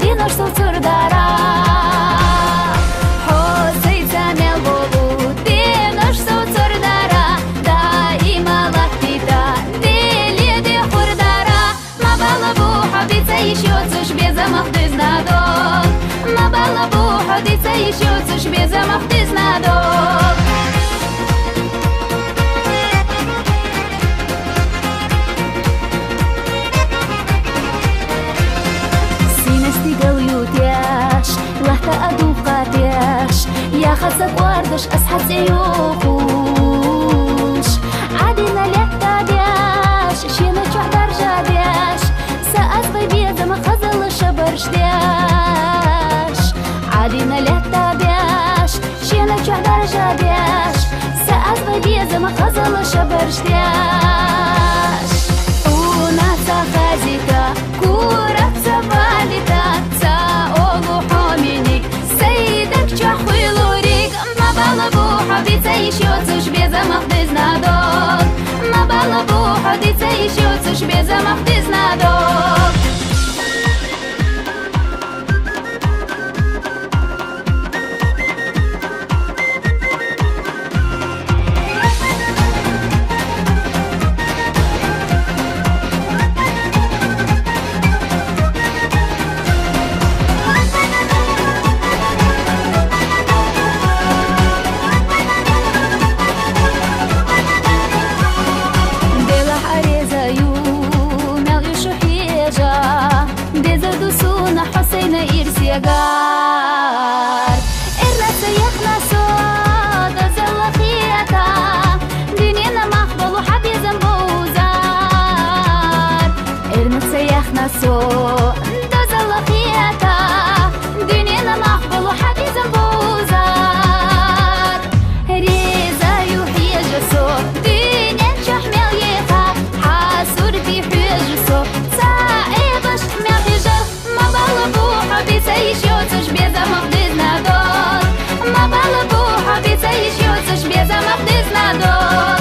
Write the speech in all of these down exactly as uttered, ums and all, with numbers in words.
Деношсо цур дара. Хьо сайца мел волу, деношсо цур дара. Даималла пита, деле де хур дара. Ма балла бу хьо дица йиш йоцуш безамах дезна дог. Ма балла бу хьо дица йиш йоцуш безамах дезна дог. Синас дигал ютеш, латта адукъатеш, яхаса кӀвардаш ас хьацӀе юхуш. ГӀадина летта деш, шена чухь даржа деш, са аз вай безам хазалла шабарш деш. ГӀадина летта деш, шена чухь даржа деш, са аз вай безам хазалла шабарш деш. Уна ца хазита, кура ца валита, ца олу хьо миник, сай даг чухь хуйлурик. Ма балла бу хьо дица йиш йоцуш безамах дезна дог. Ма балла бу хьо дица йиш йоцуш безамах дезна дог. Делахь ареза ю, мел ишу хьежа, деза дусуна Хьусейна ирсегар. Эрна ца яхна со, дозалла хета, дуьнена мах балу хьа безам бовзар. Эрна ца яхна со, дозалла хета, дуьнена мах балу хьа безам бовзар. Реза ю хьежа со, дуьнен чухь мел еха, хьа сурби хьежа со, ца эбаш мел хьежар. Ма балла бу хьо дица йиш йоцуш безамах дезна дог. Ма балла бу хьо дица йиш йоцуш безамах дезна дог.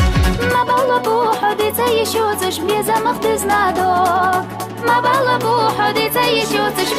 Ма балла бу хьо дица йиш йоцуш безамах дезна дог. Ма балла бу хьо дица йиш йоцуш